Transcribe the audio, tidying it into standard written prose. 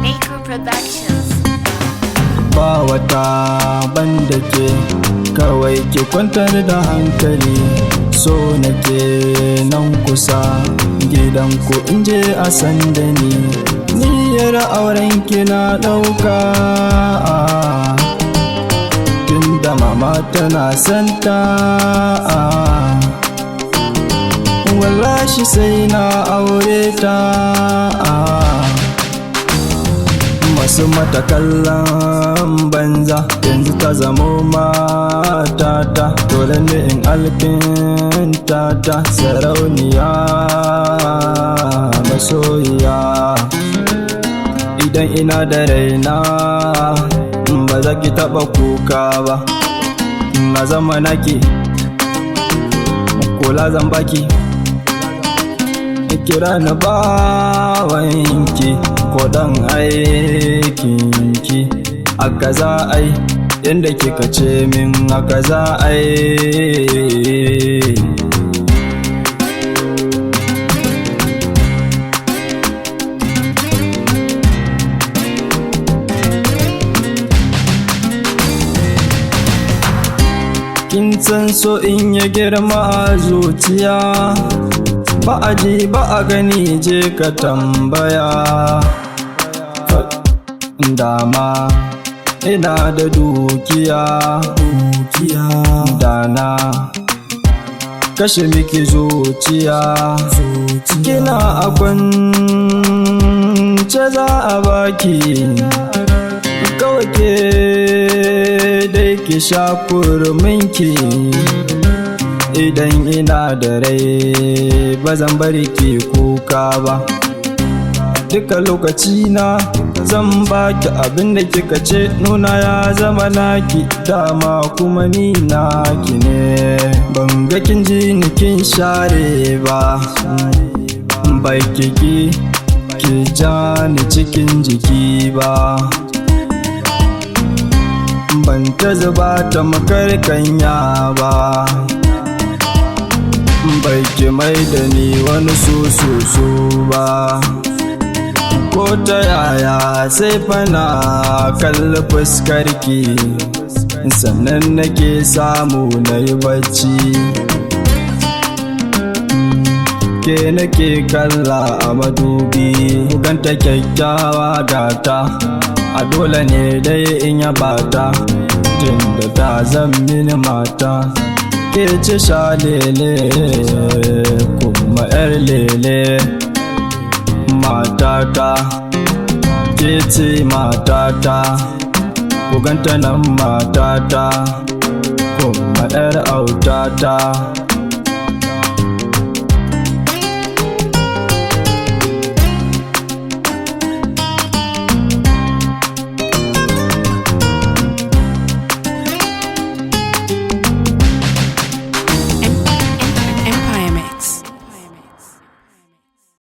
Maker Productions. Ba wata banda ke, kawai ki kwantar da hankali. So nake nan kusa gidan ku in je a sanda ni. Niyyar auren ki na ɗauka, tunda mama tana santa. Wallahi sai na aure ta. Masu mata kallon banza, yanzu ta zamo matata. Dole ne in alkinta ta, sarauniya, masoyiya. Idan ina da raina, ba za ki taɓa kuka ba. Na zama naki, kula zan baki. Kira na bawanki ko dan aikinki, aka za ai inda kika ce min aka za ai. Kin san so in ya girma a zuciya, ba a ji ba a gani, je ka tambaya. Dama ina da dukiya, dukiya dana kashe miki zuciya. Kina a kwance za a baki, kawai ke dai ki sha kurminki. Idan ina da rai, ba zan bari ki kuka ba. Duka lokaci na zan baki, abin da kika ce nuna ya zama naki, dama kuma ni naki ne. Ban ga kin ji ni kin share ba, bai kiki ki ja ni cikin jiki ba. Ban ta zuba ta makarkanya ba, bai ki mai da ni wani sususu ba. Ko ta yaya sai fana kalli fuskarki, sannan nake samu na yi bacci. Ke nake kalla a madubi, ganta kyakkyawa gata, a dole ne dai in yaba ta, tunda ta zan mini mata. Ke ce sha lele kuma yar lele, matata, ke ce matata. Ku ganta nan matata kuma yar autata.